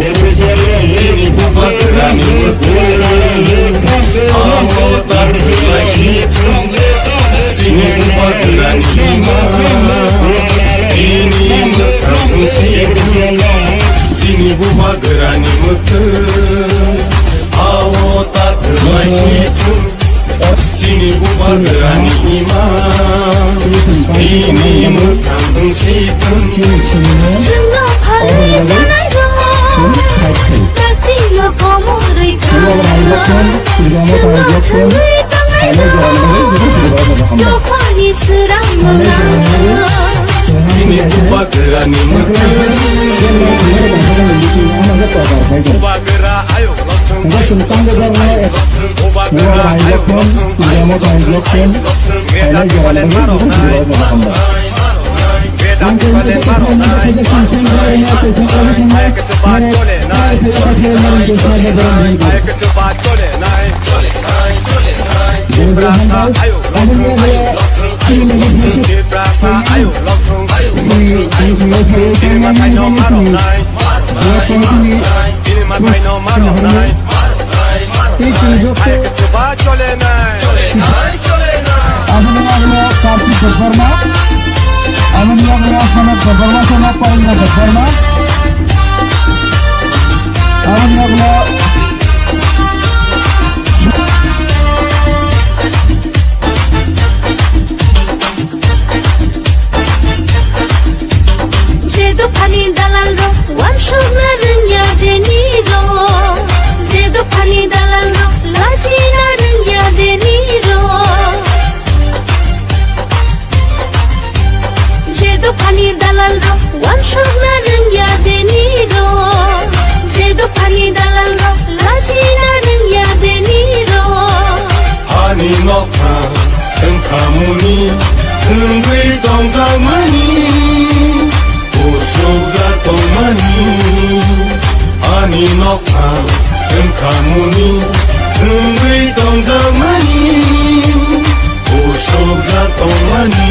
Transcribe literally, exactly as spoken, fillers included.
Chini bubagrani mwkhwtwng, abo ta kwlaisi thung. Chini bubagrani hima, bini mwkhang si thung. Chini bubagrani mwkhwtwng, abo ta kwlaisi thung. Chini bubagrani hima, bini mwkhang si thung. Chwngno phalwi tanairok, takti yo komorwi thangna. Chwngno thangwi tanairok, dophani swrangno nangna. Chini bubagrani mwkhwtwng, bubagra ayuk. Bini mwtai no maroknai. Bini mwtai no maroknai. Tei chwng jokto. Hai khe chuba chole nai. Aboni yagulo Kartik Debbarma. Aboni yagulo Sonok Debbarma, Sonok Parindra Debbarma. Aboni yagulo Je dophani dalal rok wansukna rwngya deni rok, je dophani dalal rok lajina rwngya deni rok, je dophani dalal rok wansukna rwngya deni rok, je dophani dalal rok lajina rwngya deni rok. Ani nokha wngkhamuni wngwi tongjakmani, usukjak tongmani. Ani nokha wngkhamuni wngwi tongjakmani, usukjak tongmani.